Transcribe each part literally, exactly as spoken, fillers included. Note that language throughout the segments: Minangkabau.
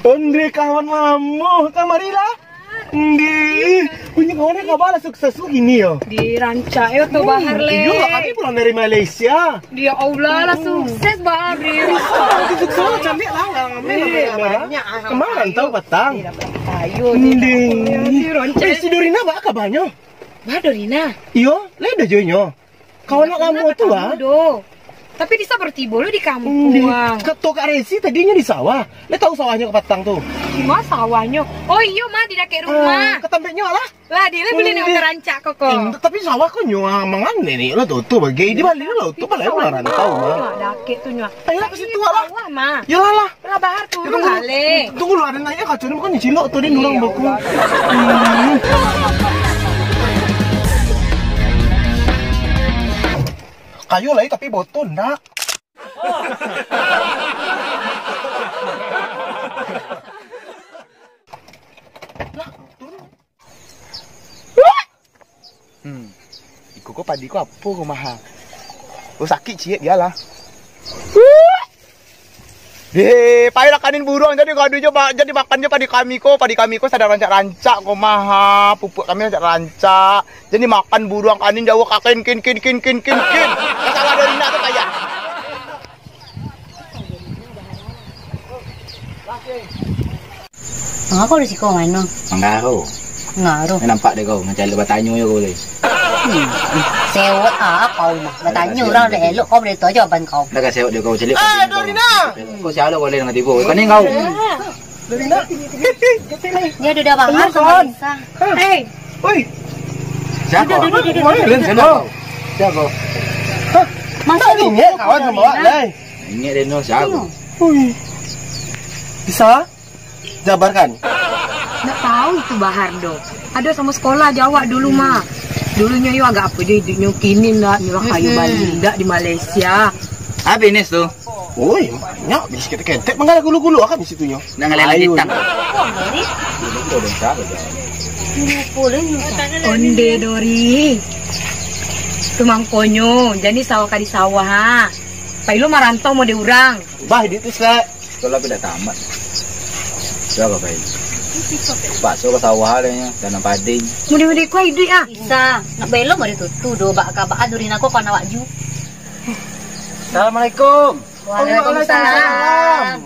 Onde kawan lamo, kamarilah. Ndi, punyo kawan kaba lah sukses tu kini yo. Di rancak yo tu Bahar, le. Iyo lah, kami pulang dari Malaysia. Di Allah lah sukses, Bahar, di. Sukses, cantik lah. Amin, amin, amin. Kemarin tahu patang. Ayo, ndi. Di rancak. Eh, si Dorina, apa kabarnyo? Bah, Dorina. Iyo, le ado jo inyo. Kawan nak lamo tu, ah. Tapi di sabar tibo lo di kampuang. Kato Kak Resi tadinyo di sawah. Le tahu sawahnyo ka patang tu? Di ma sawahnyo? Oh iyo, ma, di dakek rumah. Ka tampeknyo lah. Lah, di lah buliah nak rancak koko. Tapi sawah ko nyo, ah, mangan ni lo tu, tu bagai di bali lo tu, balai lah rantau, ma. Dakek tu nyo. Ayolah ka situ lah. Sawah, ma. Yolah lah. Lah, Bahar turun lah, le. Tunggu lu, ado naiak kaco ni, bukan cilok tu, den urang baku. Kayo lai, tapi botol ndak. Hmm. Iko ko padi ko apo ko, Maha? Oh, sakik ciek, bialah. Eh, pailah kanin buruang, jadi ngadu jo, jadi makan jo padi kami ko, padi kami ko sadang rancak-rancak ko, Maha. Pupuak kami rancak-rancak. Jadi makan buruang kanin jauah ka kin, kin, kin, kin, kin, kin, kin. Ka sawah Dorina tu payah. Mangko di siko mano? Manggaro. Manggaro. Ni nampak dek kau, macam elok batanyo jo kau tadi. Hmm. Sewot ah kau mah. Batanyo urang dek elok, kau bari tu ajo jawaban kau. Dah ka sewot dek kau, caliak. Eh, Dorina! Kau sia lo kau lai nan tibo. Kanin kau. Dorina. Dia duda banget sama Lisa. Hei. Oi. Siapa? Duda, duda, duda, duda. Siapa? Siapa? Hah? Masa tak ingat kawan sama awak, lai? Ingat dia no siapa? Oi. Bisa? Jabarkan. Ndak tahu itu Bahar doh. Ado samo sekolah jo awak dulu mah. Dulunyo yo agak apo jo iduiknyo, kini ndak, nyuruah kayu bali ndak di Malaysia. Habis Nis tu. Oi, banyak bisnis ketek-ketek mangala gulu-gulu akan di situnyo. Nak ngalih lagi tang. Onde Dori. Tu mangkonyo, jadi sawah ka di sawah ha. Pai lo marantau mode urang. Bah, duit tu, Sek. Sekolah aku dah tamat. Sudah, Bapak Ibu. Bakso ka sawah deh, tanam padi. Mudah-mudahan kau hidup, ah. Bisa. Nak belok mode tu. Tu do, bak ka, bak adurin aku kau nak wak ju. Assalamualaikum. Waalaikumsalam.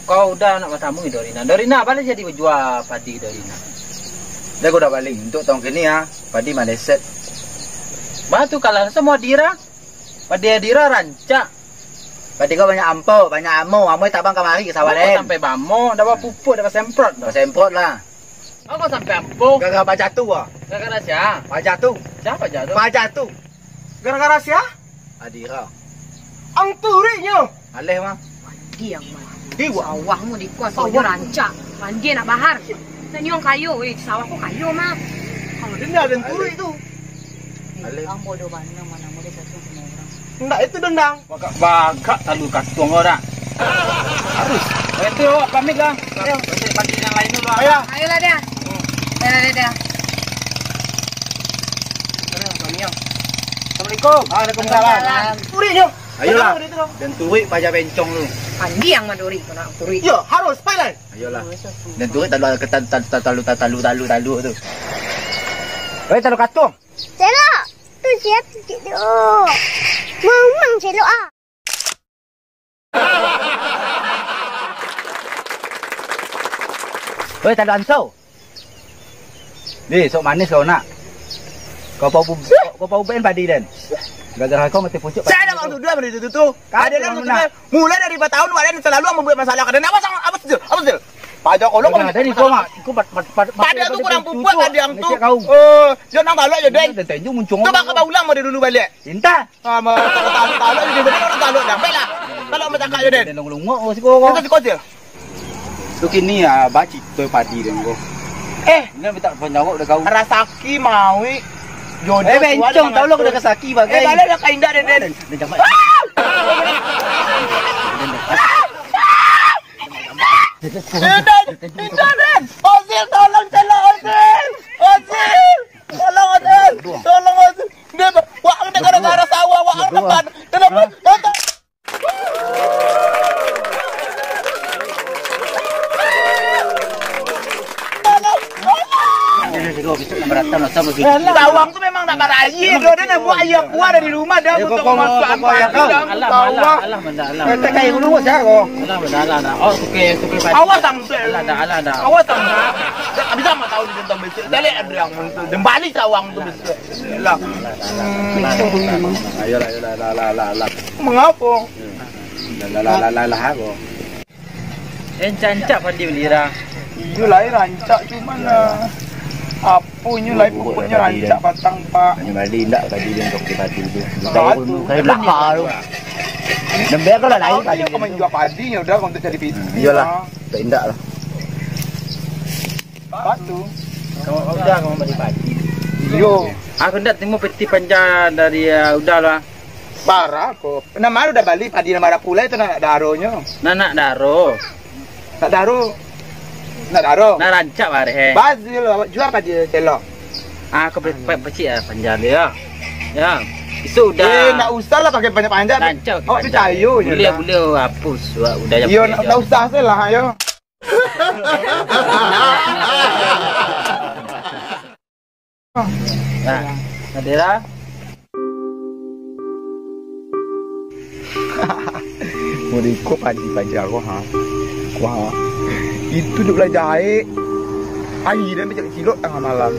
Kau udah nak batamu ni, Dorina. Dorina, balik jadi bajua padi, Dorina. Dah, aku dah balik. Untuk tahun kini, ah, padi maleset. Bah, tu kalah sama Dira. Padi Adira rancak. Padi kau banyak ampo, banyak amo. Amo tabang kamari ka sawah den. Sampai bamo, dah bapupuk, dah basemprot dah. Basemprot lah. Kau sampai ampo. Gara-gara bajatuh ah. Gara-gara sia? Bajatuh. Sia bajatuh? Bajatuh. Gara-gara sia? Adira. Ang turiknyo. Aleh mah. Mandi ang mandi. Iwak. Sawahmu di kuas, sawah rancak. Mandi anak bahar. Tanyuang kayo, eh, sawah ko kayo mah. Kalau denda dan turuik tu. Aleh. Ang bodoh bana, mana boleh satu sama orang. Ndak itu dendang. Bagak-bagak talu katuang orang. Harus. Itu awak pamit lah. Ayo. Cari padi yang lain dulu lah. Ayo. Ayolah dah. Ayolah dah, dah. Assalamualaikum. Waalaikumsalam. Turuiknyo. Ayolah. Dan turuik paja bencong tu. Pandiang maduri kau nak turuik. Yo, harus, pai lai. Ayolah. Dan turuik talu, talu, talu, talu, talu, talu tu. Weh, talu katuang. Celok. Tu siap sikit tu. Memang celok ah. Weh, talu ansau. Deh, sok manis kau nak. Kau pau bu-, kau pau ben padi den. Gara-gara kau mati pucuk. Saya dah waktu dua menit itu tu. Kau ada dalam tu. Mulai dari empat tahun, Wak, dan selalu mambuat masalah. Kadang apa sangat, apa sejel, apa sejel? Pajak kolok. Ada ni kau mak. Kau pat-, pat-, pat-, padi tu kurang pupuk, padi ang tu. Eh, jangan galak je, Den. Coba kau ulang mode dulu balik. Cinta. Ah, ma-, talok je, bener orang talok dah. Baiklah. Talok macakak je, Den. Lungok-lungok, oh, siko. Kita siko je. Tu kini ah, bacito padi den ko. Eh, ini minta penjawab dah kau. Rasaki mawi. Jodoh. Eh, bencong, tahu lo kena kasaki bagai. Eh, balik dah kain dah, Den, Den. Dia jambat. Ah! Den, Den, Den. Ozil, tolong celok, Ozil. Ozil. Tolong, Ozil. Tolong, Ozil. Dia, wak, dia gara-gara sawah, wak, depan. Kenapa? Hah? Kenapa? Yo, bisa keberatan lah sama gitu. Tawang tu memang nak baraia, dia nak buat aia keluar dari rumah, dah. Eh, untuk kau, kau, masuk kau, angkot, kau, dah, alah, tawang. Alah, alah, alah. Kata kain dulu, siapa kau? Alah, alah, alah, alah. Oh, tukar, tukar padi. Awas, Ang. Alah, dah, alah, dah. Awas, Ang. Tak bisa mau tahu dia tentang besok. Dah lihat dia yang muncul. Dia balik tawang tu besok. Lah. Ayolah, ayolah, alah, alah, alah, alah. Mengapa? Alah, alah, alah, alah, alah, alah. Encak-encak padi balira. Iyo lah, rancak, cuman, ah, apo nyo lai, pokoknyo rancak batang, Pak. Nyo bali indak padi dia untuk padi tu. Batua. Kayu belakang tu. Lembek kalau lai padi tu. Kau manjua padi, ya udah, untuk cari piti. Hmm, iyolah. Tak indak lah. Batua. Kau udah, kau bali padi. Iyo. Aku ndak temu peti panja dari, ah, udah lah. Bara ko. Nan ma udah bali padi nan bara pulai tu, nan nak daronyo. Nan nak daro. Nak daro. Nak daro. Nak rancak bareh, eh. Bazil, awak jua padi selok. Ah, kau pe-, pe-, pecik lah panjang dia. Ya. Esok udah. Eh, ndak usah lah pakai panjang-panjang. Rancak pakai panjang. Awak picayo je. Buliah, buliah hapus. Awak udah. Iyo, ndak, ndak usah se lah, ayo. Nah, Nadira. Muriko padi paja ko, ha. Wah. Itu duk lah jahek. Aia dah macam cilok tangah malam.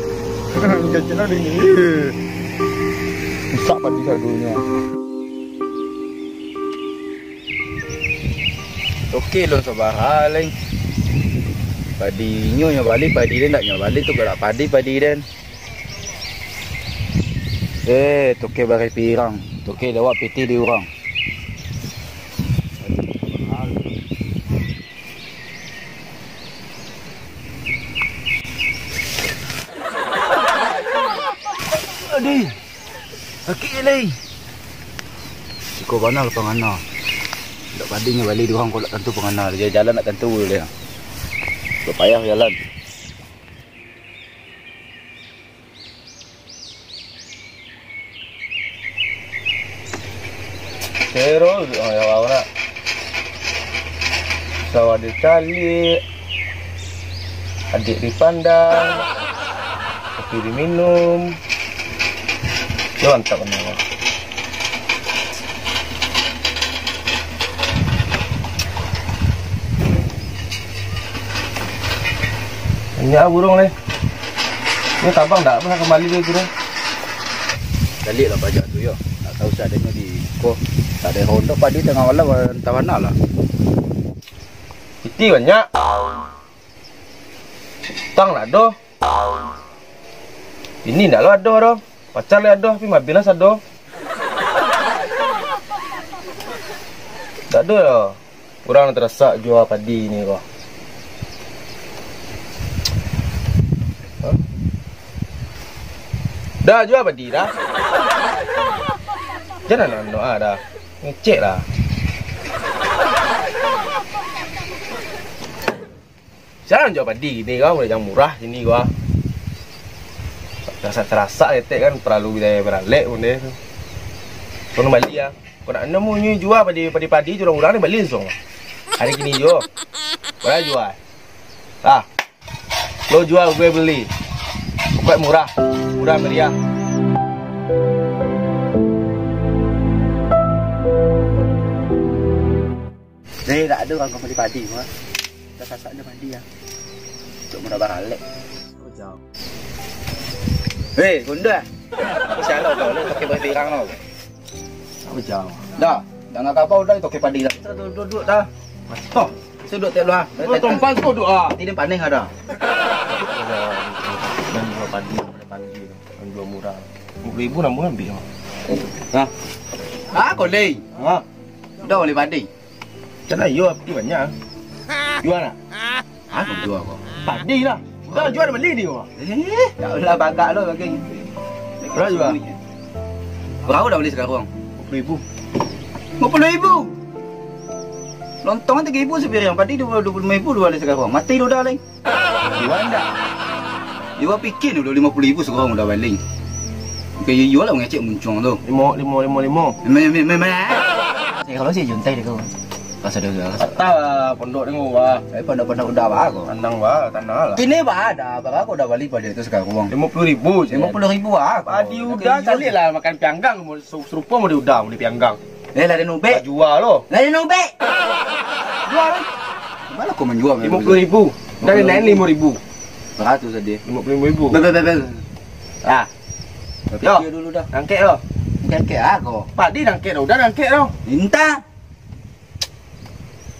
Macam cilok dingin. Rusak padi sadonyo. Oke, lun sabara, leng. Padi inyo nyo bali, padi den ndak nyo bali tu, galak padi, padi den. Eh, toke barai pirang. Toke dawak pitih di urang. Aduh. Sakik je lai. Siko bana lah pangana. Dak padinyo bali di urang ko dak tantu pangana. Jalan dak tantu dia. Dak payah jalan. Terus, oh, ya Allah, nak. Sawah dicaliak, adik dipandang, kopi diminum. Yo, mantap benar. Banyak burung ni. Ni tabang dak pernah kembali dari kiro. Baliak lah paja tu yo. Tak tahu seadanyo di ko. Tak ada honda padi tengah malam, entah mana lah. Piti banyak. Tang lah doh. Ini ndak lo ado doh. Pacar lah ado, tapi mabin lah sado. Tak ada lah. Urang nan tarasak jua padi ni ko. Hah? Dah jua padi dah. Jan anak-anak ah dah. Ngecek lah. Sia nan jua padi kini ko, mulai jan murah kini ko. Tarasak-tarasak ketek kan, paralu biaya baralek pun deh tu. Kau bali ah. Kau nak namuanyo jua padi, padi-padi tu urang-urang ni bali langsung. Hari kini juo. Kau lah jua. Ah. Lo jua gue beli. Pokok murah. Murah meriah. Deh, dak ado urang ka bali padi ko. Dah sasak dah padi ah. Cok murah baralek. Hei, Gunda. Sialah kau, leh toke barai pirang lo. Apa jauh? Dah, dah ndak kaba udah toke padi dah. Kita duduk-duduk dah. Toh, duduk tek luar. Oh, tempat tu duduk ah. Tidak panen ada. Dan dua padi, ada padi. Dan dua murah. Dua puluh ribu nambah ambil. Hah? Ah, kau leh. Ha? Udah boleh padi. Macam mana yo, padi banyak. Jual nak? Aku jual kau. Padi lah. Udah jual beli dia. Eh, tak lah bagak lo bagi. Berapa jual? Berapa dah beli sekarang? Dua puluh ribu. Lima puluh ribu. Lontong tiga ribu sepiring, padi dua puluh lima ribu dua beli sekarang. Mati lu dah lai. Jual ndak? Jual pikin dulu lima puluh ribu sekarang udah balik. Bukan yo lah ngecek muncuang tu. Lima, lima, lima, lima. Memang, memang, memang. Saya kalau sih juntai deh kau. Pasal dia udah. Patah pondok tengok, wah. Eh, pondok-pondok udah, wah, kok. Tanang, wah, tanah lah. Kini, wah, ada. Bara kok udah bali padi tu sakarung? Limo puluah ribu je. Limo puluah ribu, wah. Padi udah, caliak lah, makan pianggang, mau seru-, serupo mau di udah, mau di pianggang. Eh, lah, den ubek. Jua lo. Lah, den ubek. Jua lo. Bara kok manjua? Limo puluah ribu. Dari lain limo ribu. Bara tu tadi? Limo puluah ribu. Be, be, be, be. Ah. Yo. Pikir dulu dah. Nangkek lo. Nangkek ah, kok. Padi nangkek lo, udah nangkek lo. Minta.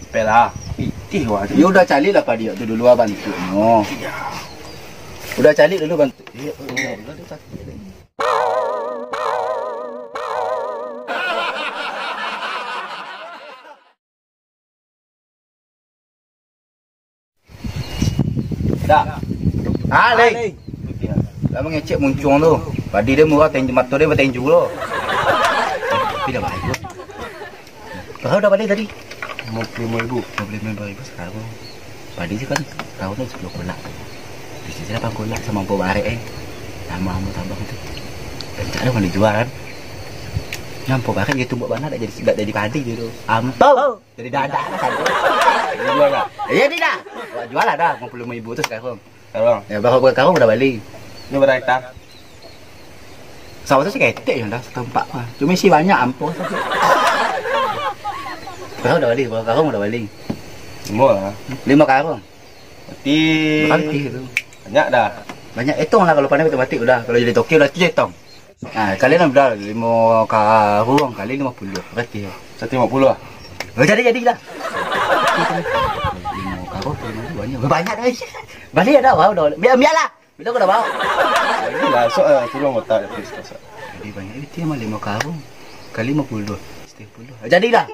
Pelah. Pitih wah tu. Ya udah, caliak lah padi tu dulu, ah, bantuaknyo. Iya. Udah caliak dulu bantuak. Iya, iya, udah, udah, udah. Dah. Ah, Lei. Lah mangecek muncuang tu. Padi dia murah, tenju mato dia batenju lo. Tapi dah baik. Bara udah bali tadi? Limo puluah limo ribu. Limo puluah limo ribu sakarung. Padi tu kan karung tu sapuluah kolak. Di situ lapan kolak samo ampek barek, eh. Tambah ampek tambah tu. Rancak tu kan dijual kan. Nyo ampek barek dia tumbuak bana, dak jadi, dak jadi padi dia tu. Ampek. Jadi dadak lah satu. Jadi jual lah. Iya, tidak. Awak jual lah dah, limo puluah limo ribu tu sakarung. Sakarung. Ya, bara, bara karung udah bali? Ini bara hektar? Sawah tu saketek je dah, satampak lah. Cuma isi banyak, ampun. Bara udah bali, bara karung udah bali? Limo lah. Limo karung? Berarti berarti tu. Banyak dah. Banyak, etong lah kalau pandai matematik udah. Kalau jadi toke udah tu etong. Ah, kalian udah limo karung kali limo puluah, berarti. Satu limo puluh lah. Oh, jadi, jadi lah. Limo karung, limo puluah, banyak. Banyak dah. Bali dah, wah, udah. Biar, biarlah. Bila kau dah bawa. Jadi lah, sok lah, turun otak dia, please, sok. Jadi banyak duit dia mah, limo karung kali limo puluah. Satu limo puluah. Jadi dah.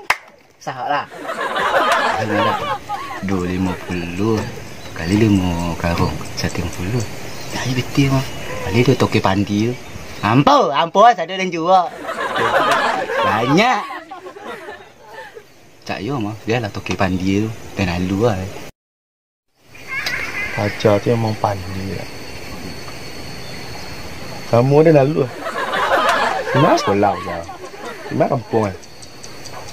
Sah lah. Duo limo puluah kali limo karung, satu limo puluah. Jadi betul mah. Bali tu toke pandi tu. Ampau, ampau, sadonyo juo. Banyak. Cak yo mah, bialah toke pandi tu. Pen lalu lah. Paja tu memang pandai lah. Samo den lalu lah. Di ma sakolah paja? Di ma kampuang lah?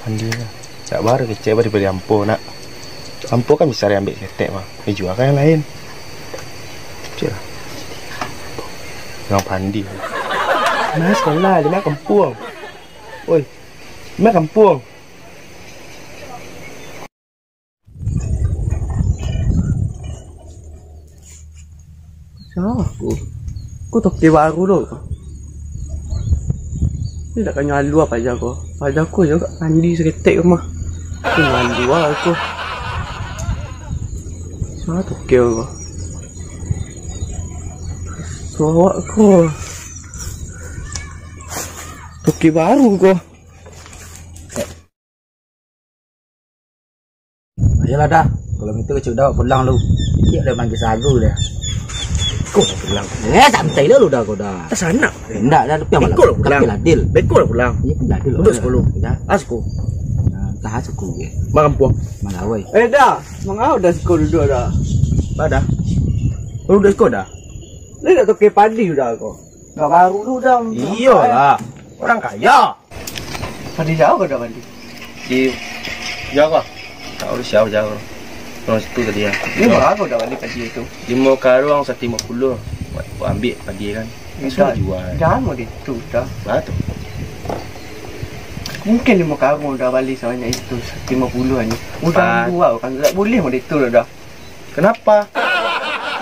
Pandai lah. Dak bara kecek bah dibari ampo nak. Ampo kan bisa diambiak saketek mah. Dijual ka nan lain. Kecek lah. Memang pandai. Di ma sakolah? Di ma kampuang? Oi. Di ma kampuang? Sia ko? Ko toke baru lo ko. Ni dak kanyo alua paja ko. Paja ko jo kak mandi saketek ko mah. Ni alua ko. Sia toke ko? Suawak ko. Toke baru ko. Ayolah dah, kalau gitu kecek dah pulang lu. Dia dah manggil sagu dah. Kau dah pulang. Eh, santai lah lu dah kau dah. Tak sanak. Eh, ndak dah, tapi malam. Beko lah pulang. Tapi lah, Dil. Beko lah pulang. Iya, pun dah, Dil. Duduk sepuluh. Ya. Ah, suku. Nah, tahan suku ya. Makan puang. Malah, woi. Eh, dah. Mangau dah suku duduk dah. Dah, dah. Lu duduk suku dah? Lu dah toke padi udah kau. Dah baru lu dah. Iyolah. Orang kaya. Padi jauh kau dah bali? Di, jauh lah. Tak urus jauh-jauh. Orang situ tadi ya. Ni bara kau dah bali padi tu? Limo karung satu limo puluah. Buat, buat ambil padi kan. Langsung dah jual. Dah mau di tu dah. Bara tu? Mungkin limo karung dah bali sabanyak itu, satu limo puluah ni. Udah jual kan, tak boleh mau di tu dah. Kenapa?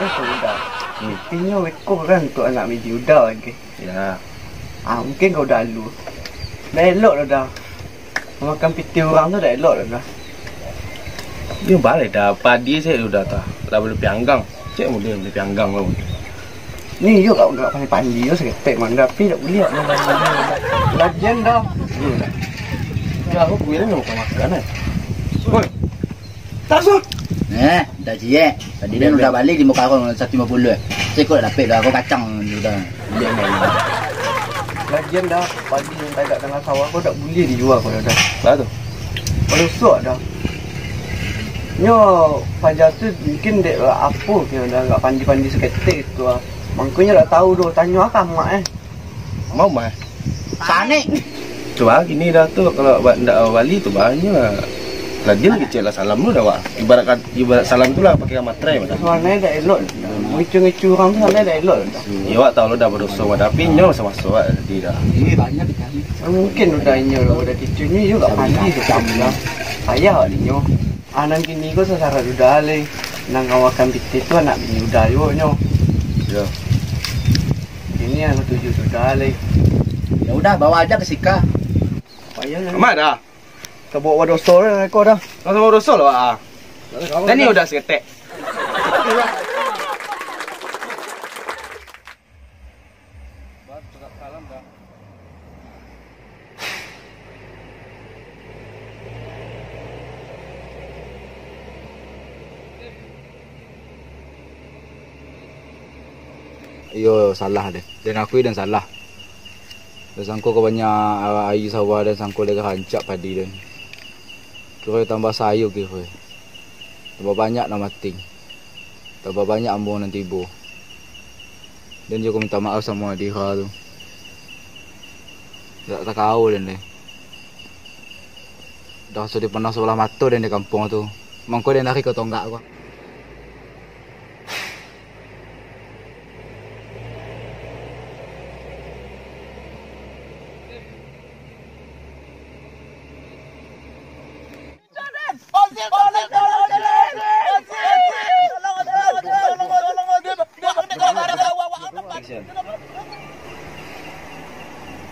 Eh, sudah. Hmm. Inyo beko kan untuk anak midi udah lagi. Ya. Ah, mungkin kau dah alu. Dah elok dah, dah. Makan pitih orang tu dah elok dah, dah. Dia balik dah. Padi saya udah tah. Dah boleh pianggang. Cek boleh, boleh pianggang kau. Ni yo kau gak pandai-pandai yo saketek mah. Tapi dak boleh. Lagian dah. Ya, aku kira nak makan makan eh. Woi. Tak suah. Eh, dah ciek. Tadi dia udah balik di muka aku satu lima puluh. Cek kau dah dapet dah. Aku kacang dia udah. Beli yang lain. Lagian dah, padi yang tagak tangah sawah kau dak buliah dijual kau dah. Lah tu. Kau rusak dah. Nyo, paja tu mungkin dek lah apo kau dah agak pandi-pandi saketek tu ah. Mangkonyo dak tahu doh, tanyo ah ka amak eh. Mau mah. Sanik. Tu ah, gini dah tu, kalau buat ndak bali tu banyak. Lah, dia lagi cek lah salam lu dah, Wak. Ibarat kat-, ibarat salam tu lah pakai materai, Wak. Suaranya dah elok. Ngicu-ngicu orang tu suaranya dah elok. Ya, Wak tahu lu dah berdosa, Wak. Tapi nyo masa-masa, Wak, tadi dah. Iya, banyak sekali. Mungkin udah inyo lah, udah kicu nyo juga pandi tu kami lah. Payah awak dinyo. Anak kini ko sasara udah leh. Nang ngawakan pitih tu anak bini udah yo nyo. Ya. Ini anak tujuh udah leh. Ya udah, bawa aja ke Sika. Payah lah. Amat dah. Tabaok badoso lah ko dah. Langsung badoso lah, Wak. Tadi udah seketek. Iyo, salah deh. Den akui den salah. Den sangko ka banyak aia sawah, den sangko lai ka rancak padi den. Kiro tambah sayua kiro. Tambah banyak nan mati. Tambah banyak ambo nan tibo. Den juo ka minta maaf samo Adira tu. Dak takao den deh. Dah sudah pernah sabalah mato den di kampuang tu. Mangko den lari ka tonggak ko.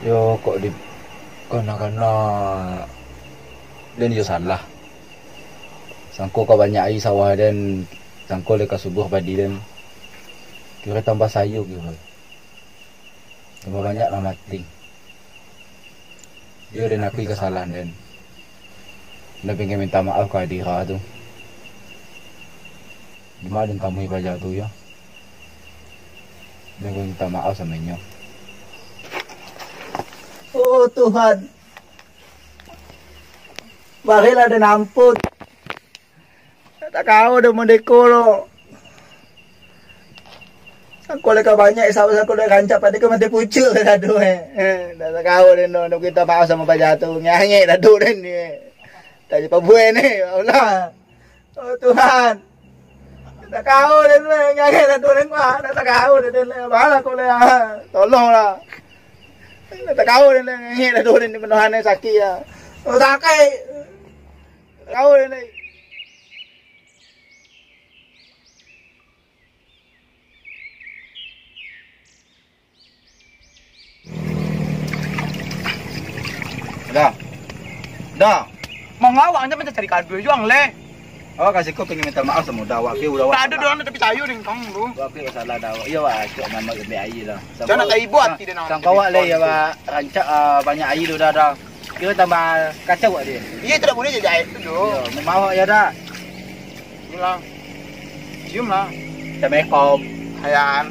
Yo, kok di kana-kana den yo salah. Sangko ka banyak aia sawah den, sangko lai ka subuah padi den. Kiro tambah sayua kiro. Tambah banyak lah mati. Yo, den akui kasalahan den. Den pingin minta maaf ka Adira tu. Dima den tamui paja tu yo. Den pingin minta maaf samo inyo. Oh Tuhan, barilah den ampun. Dak takao doh modeko lo. Sangko lai ka banyak, sangko lai rancak, padi ko mati pucuak dado, eh. Eh, dak takao den doh, nak minta maaf samo paja tu, ngangek dado den ni, eh. Tadi pabuai ni, ya Allah. Oh Tuhan. Dak takao den, eh, ngangek dado den, Pak. Dak takao den, eh. Balah ko lai, ah. Tolonglah. Dak takao den, eh, ngangek dado den, penuhan sakik, ya. Oh, sakik. Dak takao den, eh. Dah. Dah. Mangawak aja macam cari kado juang leh. Awak kasih ko pengen minta maaf samo dah, awak ke udah awak. Tak ada salah. Dorang tapi sayur ding kang tu. Awak ke salah dah. Iya, awak acok nama ambil air lah. Jangan tak ibu hati dia nak. Sangko awak leh ya, Pak. Rancak, ah, banyak air tu dah, dah. Kira tambah kacau awak dia. Iya, tidak boleh je jahit tu, Jo. Iya, memang awak ya dah. Cium lah. Cium lah. Assalamualaikum. Hayan.